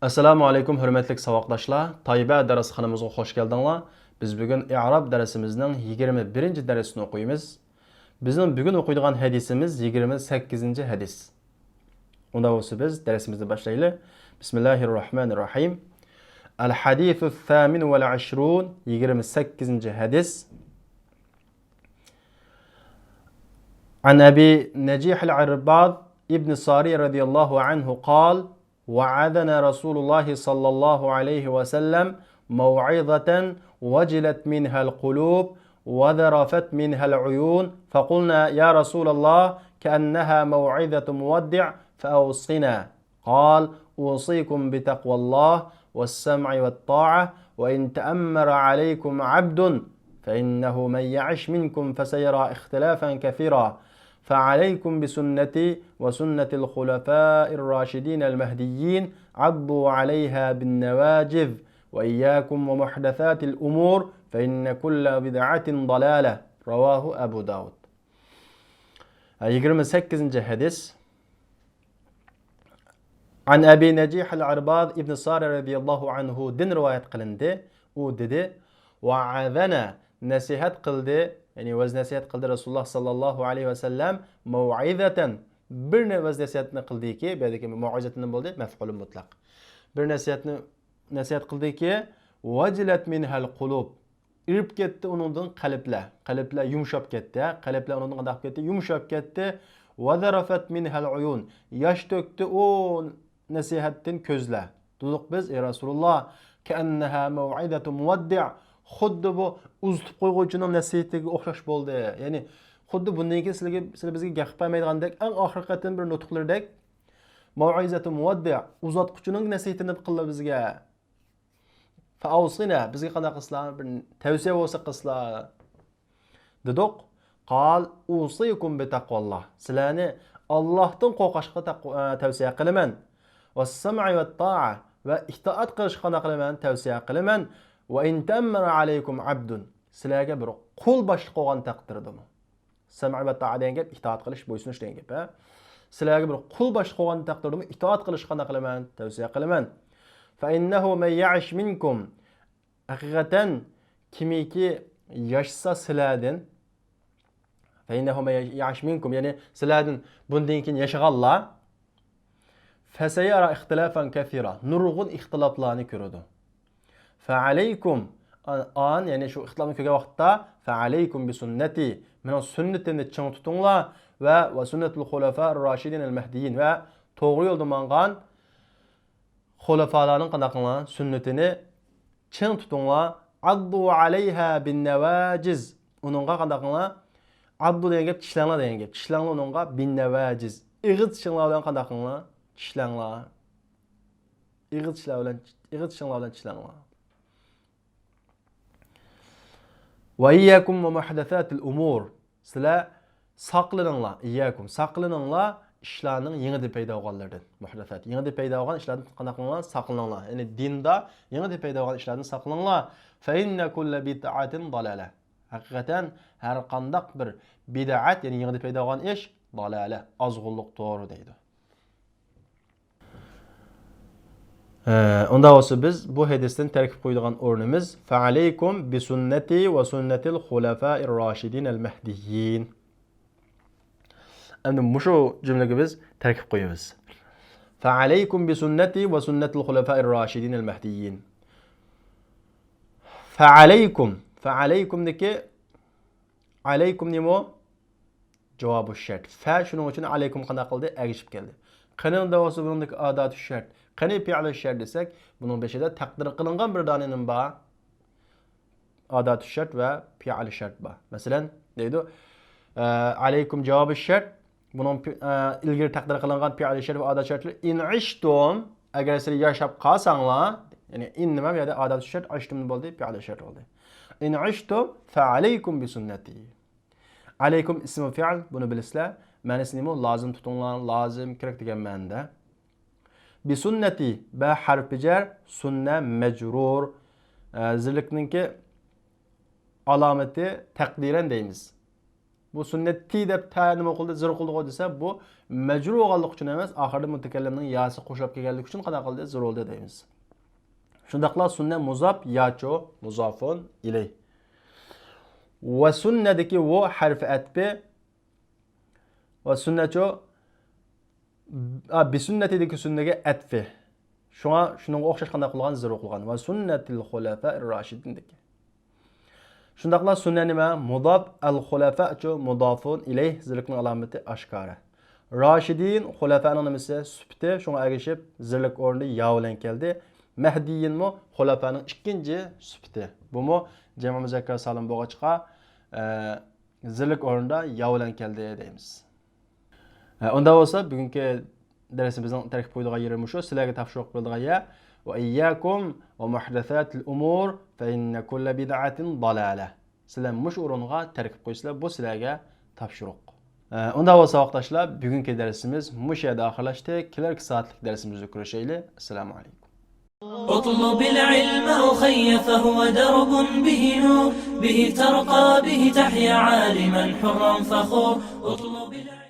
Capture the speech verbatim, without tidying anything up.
ئەسسالامۇ ئەلەيكۇم، ھۆرمەتلىك ساۋاقداشلار! تايبە دەرسخانىمىزغا خوش كەلدىڭلار. بىز بۈگۈن ئىئراب دەرسىمىزنىڭ يىگىرمە بىرىنچى دەرسىنى ئوقۇيمىز. بىزنىڭ بۈگۈن ئوقۇيدىغان ھەدىسىمىز يىگىرمە سەككىزىنچى ھەدىس. ئۇندا بولسا بىز دەرسىمىزنى باشلايلى. بىسمىللاھىررەھمانىررەھىم. الحديث الثامن والعشرون، يىگىرمە سەككىزىنچى ھەدىس. عن أبي نجيح العرباض ابن ساري رضي الله عنه قال: وعظنا رسول الله صلى الله عليه وسلم موعظة وجلت منها القلوب وذرفت منها العيون، فقلنا: يا رسول الله، كأنها موعظة مودع، فأوصنا. قال: أوصيكم بتقوى الله والسمع والطاعة، وإن تأمر عليكم عبد، فإنه من يعش منكم فسيرى اختلافا كثيرا، فعليكم بسنتي وسنة الخلفاء الراشدين المهديين، عضوا عليها بالنواجذ، وإياكم ومحدثات الأمور، فإن كل بدعة ضلالة. رواه أبو داود. يىگىرمە سەككىزىنچى ھەدىس. عن أبي نجيح العرباض ابن ساري رضي الله عنه دىن رىۋايەت قىلىندى. ئۇ دېدى: وعظنا، نەسىھەت قىلدى، يەنى ۋەز نەسىھەت قىلدى رەسۇلۇللاھ ساللاللاھۇ ئەلەيھى ۋەسەللەم، مەۋئىزەتەن، بىر نە-، ۋەز نەسىھەتنى قىلدىكى، بۇ يەردىكى مەۋئىزەتەن بولدى، مەفئۇلى مۇتلەق. بىر نەسىھەتنى، نەسىھەت قىلدىكى، ۋەجىلەت مىنھەل قۇلۇب، ئېرىپ كەتتى ئۇنىڭدىن قەلبلەر. قەلبلەر يۇمشاپ كەتتى، ھە؟ قەلبلەر ئۇنىڭدىن قانداق كەتتى؟ يۇمشاپ كەتتى. ۋەزەرەفەت مىنھەل ئۇيۇن. ياش تۆكتى ئۇ نەسىھەتتىن كۆزلەر. دېدۇق بىز: ئەي رەسۇلۇللاھ، كەئەننەھا مەۋئىزەتۇ مۇۋەددىئ. خۇددى بۇ ئۇزىتىپ قويغۇچىنىڭ نەسىھىتىگە ئوخشاش بولدى. يەنى خۇددى بۇندىن كېيىن سىلىگە، سىلەر بىزگە گەپ قىلمايدىغاندەك، ئەڭ ئاخىرقى قېتىم بىر نۇتۇقلىرىدەك، مەۋئىزەتۇ مۇۋەددىئ، ئۇزاتقۇچىنىڭ نەسىھىتىنى قىلدى بىزگە. فەئەۋسىنا، بىزگە قانداق قىلسىلا، بىر تەۋسىيە بولسا قىلسىلا، دېدۇق. قال: ئۇسىكۇم بىتەقۋاللاھ. سىلەرنى ئاللاھتىن قورقۇشقا تەقۋا-، ئە، تەۋسىيە قىلىمەن. ۋەسسەمئى ۋەتتائە، ۋە ئىتائەت قىلىشقا قانداق قىلىمەن؟ تەۋسىيە قىلىمەن. ۋە ئىن تەئەممەرە ئەلەيكۇم ئەبدۇن. سىلەرگە بىر قۇل باشلىق بولغان تەقدىردىمۇ. سەمئ ۋە تائە دېگەن گەپ ئىتائەت قىلىش، بويسۇنۇش دېگەن گەپ، ھە. سىلەرگە بىر قۇل باشلىق بولغان تەقدىردىمۇ ئىتائەت قىلىشقا قانداق قىلىمەن؟ تەۋسىيە قىلىمەن. فەئىننەھۇ مەن يەئىش مىنكۇم. ھەقىقەتەن، كىمكى ياشىسا سىلەردىن، فەئىننەھۇ مەن يەئىش مىنكۇم، يەنى سىلەردىن بۇندىن كېيىن ياشىغانلار، فەسەيەرا ئىختىلافەن كەسىرا، نۇرغۇن ئىختىلاپلارنى كۆرىدۇ. فەئەلەيكۇم، ئان، يەنى شۇ ئىختىلاپنى كۆرگەن ۋاقىتتا، فەئەلەيكۇم بىسۈننەتى، مېنىڭ سۈننىتىمنى چىڭ تۇتۇڭلار، ۋە، ۋە سۈننەتۇل خۇلەفائىر راشىدىنەل مەھدىيين، ۋە توغرا يولدا ماڭغان خۇلەفالارنىڭ قانداق قىلىڭلار؟ سۈننىتىنى چىڭ تۇتۇڭلار. ئەددۇ ئەلەيھا بىننەۋاجىز. ئۇنىڭغا قانداق قىلىڭلار؟ ئەددۇ دېگەن گەپ، چىشلەڭلار دېگەن گەپ. چىشلەڭلار ئۇنىڭغا، بىننەۋاجىز. ئېغىز چىشىڭلار بىلەن قانداق قىلىڭلار؟ چىشلەڭلار. ئېغىز چىشلار بىلەن، ئېغىز چىشىڭلار بىلەن چىشلەڭلار. ۋە ئىيياكۇم ۋە مۇھدەساتىل ئۇمۇر. سىلەر ساقلىنىڭلار، ئىيياكۇم، ساقلىنىڭلار ئىشلارنىڭ يېڭىدىن پەيدا بولغانلىرىدىن. مۇھدەسات، يېڭىدىن پەيدا بولغان ئىشلاردىن قانداق قىلىڭلار؟ ساقلىنىڭلار. يەنى دىندا يېڭىدىن پەيدا بولغان ئىشلاردىن ساقلىنىڭلار. فەئىننە كۇللە بىدئەتىن دالالە. ھەقىقەتەن ھەر قانداق بىر بىدئەت، يەنى يېڭىدىن پەيدا بولغان ئىش، دالالە، ئازغۇنلۇقتۇر دەيدۇ. ئە، ئۇنداق بولسا بىز بۇ ھەدىستىن تەركىب قويىدىغان ئورنىمىز، فەئەلەيكۇم بىسۈننەتى ۋە سۈننەتىل خۇلەفائىر راشىدىنەل مەھدىيين. ئەمدى مۇشۇ جۈملىگە بىز تەركىب قويىمىز. فەئەلەيكۇم بىسۈننەتى ۋە سۈننەتىل خۇلەفائىر راشىدىنەل مەھدىيين. فەئەلەيكۇم. فەئەلەيكۇمدىكى ئەلەيكۇم نېمە ئۇ؟ جاۋابۇ شەرت. فە شۇنىڭ ئۈچۈن ئەلەيكۇم قانداق قىلدى؟ ئەگىشىپ كەلدى. قېنى دەۋاتسا بۇنىڭدىكى ئاداتۇ شەرت. قېنى پىئلى شەرت دېسەك، بۇنىڭ بېشىدا تەقدىر قىلىنغان بىر دانە نېمە بار؟ ئاداتۇ شەرت ۋە پىئلى شەرت بار. مەسىلەن، دەيدۇ، ئە، ئەلەيكۇم جاۋابۇ شەرت. بۇنىڭ پى-، ئە، ئىلگىرى تەقدىر قىلىنغان پىئلى شەرت ۋە ئاداتۇ شەرتلىرى. ئىن ئىشتۇم، ئەگەر سىلەر ياشاپ قالساڭلار، يەنى ئىن نېمە؟ بۇ يەردە ئاداتۇ شەرت، ئىشتۇم بولدى، پىئلى شەرت بولدى. ئىن ئىشتۇم فەئەلەيكۇم بىسۈننەتى. ئەلەيكۇم ئىسمۇ فىئل، بۇنى بىلىسىلەر. مەنىسى نېمە؟ لازىم تۇتۇڭلار، لازىم، كېرەك دېگەن مەنىدە. بىسۈننەتى، بە ھەرپى جەر، سۈننە مەجرۇر. ئە، زىرلىكنىڭكى ئالامىتى تەقدىرەن دەيمىز. بۇ سۈننەتى دەپ تە نېمە قىلدى، زىر قىلدىغۇ دېسە، بۇ مەجرۇر بولغانلىقى ئۈچۈن ئەمەس، ئاخىرىدا مۇتەكەللىمنىڭ ياسى قوشۇلۇپ كەلگەنلىكى ئۈچۈن قانداق قىلدى، زىر بولدى دەيمىز. شۇنداقلا سۈننە مۇزاپ ياچۇ، مۇزافۇن ئىلەي. ۋە سۈننەدىكى ۋۇ ھەرفى ئەتپى ۋە سۈننەچۇ، ئا، بىسۈننەتىدىكى سۈننەگە ئەتفى. شۇڭا شۇنىڭغا ئوخشاش قانداق قىلغان؟ زىر قىلغان. ۋە سۈننەتىل خۇلەفائىر راشىدىندىكى. شۇنداقلا سۈننە نېمە؟ مۇزاپ، ئەل خۇلەفەچۇ مۇزافۇن ئىلەيھ، زىرلىكنىڭ ئالامىتى ئاشكارا. راشىدىن خۇلەفەنىڭ نېمىسى؟ سۈپىتى، شۇڭا ئەگىشىپ زىرلىك ئورنىدا يا بىلەن كەلدى. مەھدىيىنمۇ خۇلەفەنىڭ ئىككىنچى سۈپىتى. بۇمۇ جەمئى مۇزەككەر سالىم بولغاچقا، ئە، زىرلىك ئورنىدا يا بىلەن كەلدى دەيمىز. ھە، ئۇنداق بولسا، بۈگۈنكى دەرسىمىزنىڭ تەركىب قويىدىغان يېرى مۇشۇ، سىلەرگە تاپشۇرۇق بېرىدىغان يەر. ۋە ئىيياكۇم ۋە مۇھدەساتىل ئۇمۇر فە ئىننە كۇللە بىدئەتىن دالالە. سىلەر مۇشۇ ئورۇنغا تەركىب قويسىلەر، بۇ سىلەرگە تاپشۇرۇق. ھە، ئۇنداق بولسا، ساۋاقداشلار، بۈگۈنكى دەرسىمىز مۇشۇ يەردە ئاخىرلاشتى. كېلەركى سائەتلىك دەرسىمىزدە كۆرۈشەيلى. ئەسسالامۇ ئەلەيكۇم. اطلب العلم أخي فهو درب به نور، به ترقى به تحيا عالما حرا فخور. اطلب العلم